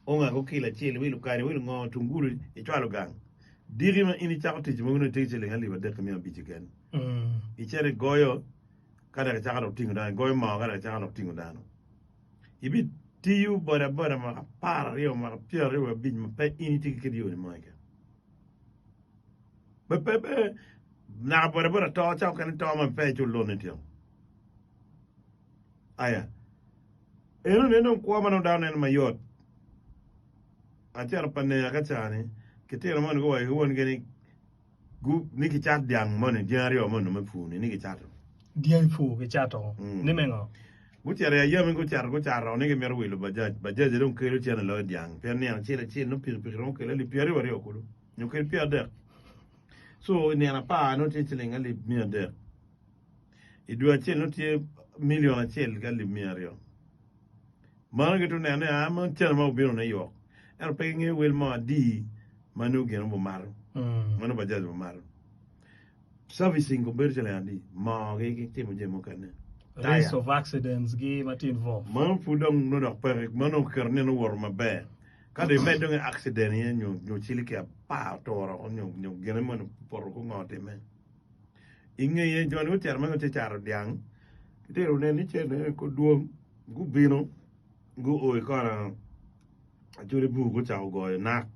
Ongako kilo acel, iwilo kado, iwilo ngo, tungulu, icwalo gang. Diki ma in icako tic mogo nongo itye ki ciling alip adek ki miya abic keken. Icito igoyo ka dok icako dok tingo dano, igoyo moo ka dok icako dok tingo dano. Ibitiyo boda boda mwaka 12, mwaka 25 ma pe in itye ki kit yoni mo keken. Pe pe pe naka boda boda to ca okene to ma pe icul lon ni tyeko. Aya. Eno ni dong kwo ma dong dano neno mayot. Acito pa neya ka cani, kitino moni guwaco ki wongi ni gu ni kicat dyang moni, dyangi aryo moni me pur ni, ni kicato. Dyangi pur kicato ni me ngo? Gucito i ayami gucato gucato ni gimito wilo bajaj, bajaj dong kelo cene loyo dyang pien nino acel acel nongo pikipiki romo kelo alip pyeraryo aryo kulu nyo kadi pyeradek. So i nino apar nongo tye ciling alip miya adek. I dwe acel nongo tye milion acel ki alip miya aryo. Mano gitwero neno ni aa meno cene ma obino ne ywok ento pe gingeyo wel mo adi ma nongo gin obumato ma nongo bajaj obumato. Servicing obedo ciling adi moo gi ki timo jami mukene. Risk of accidents gi ma tye involved. Mano pud dong nongo dok peke mano dong kiketo ni nongo owoto maber. Ka dong imed dong i accident iye nyo nyo ciliki apar oturo oko nyo nyo gine moni opoto ko ngo otime. I ngeye jo-ni gucito ma gitye cato dyang, gitye neno ni cente ko dwong, gubino guo i kona Acholi bur gucako goyo nak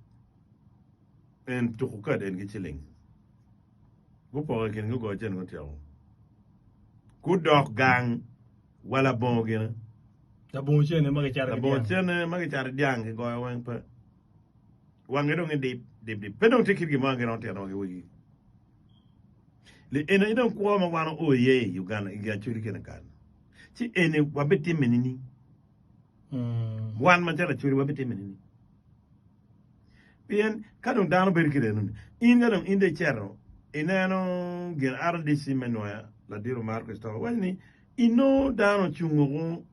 en tuko kad en ki ciling gupoko i kingi gugoyo cente gutyeko gudok gang wa labongo gine Labongo cente ma gicato ki labongo dyang. cente ma gicato ki dyang kigoyo weng pe wange dong idip dip dip pe dong tye kit gin mo ma giromo tito wa ki wigi. Li eni aye dong kwo ma wan oo iye i Uganda i Acholi kene kany. Ci eni wabitimme nining? Wan macalo Acholi wabitimme nining? Pien ka dong dano bedo kit enoni, in ka dong in dong icito ineno gin RDC me Nwoya ladit Omar Christopher waco ni inongo dano ocung woko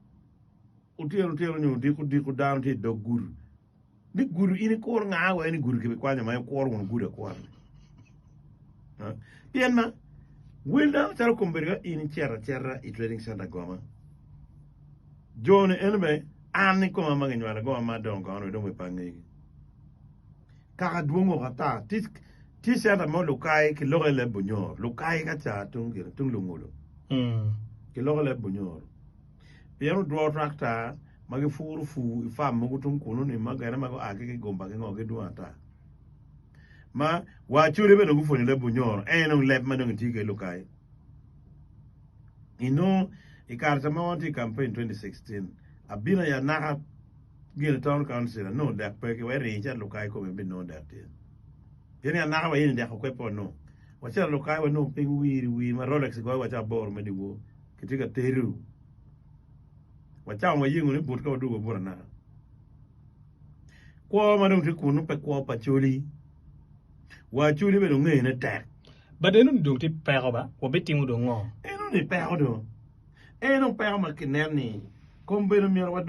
otyeno otyeno nyo odiko odiko dano tye i dog gudo. Ni gudo in ikuro nga wa ni gudo kibikwanyo ma ikuro wunu gudo akura ni. Pien ma wel dano calo kombeddi ka in icito acita i trading center goma jo ni eno bene an i koma ma ginywala goma ma adongo kono ni dong pe angegi. Kaka dwong woko ata tye center mo lukai kiloko i leb bunyoro lukai ka ca tung gire tung lungulo kiloko leb bunyoro. Pien odwo trakta ma gipuro pur i fam mogo tung kunnu-ni ma gene ma gua ki kigumba ki ngo gidwong ata. Ma wa Acholi bene dong gupwonyo leb Bunyoro, en dong leb ma dong itiyo kwede lukai. Inongo i kare ca ma wan tye i campaign 2016, abino ya naka gin town council anongo dek pe ki wa iringo icito lukai kome ibinongo dek tye. Pien ya naka wa ini dek okwe pe wanongo. Wacito lukai wanongo piny wir wir ma Rolex goyo wa ca aboro me dyewor. Kitye ka tedo. Wacamo wayengo ni but ka wadwogo wabuto anaka. Kwo ma dong tye kunu pe kwo pa Acholi. Wa Acholi bene ongene tek. But eno ni dong tye peko ba, wabitimo dong ngo? Eno ni peko dong. Eno peko ma kinen ni kom bedo myero wadok.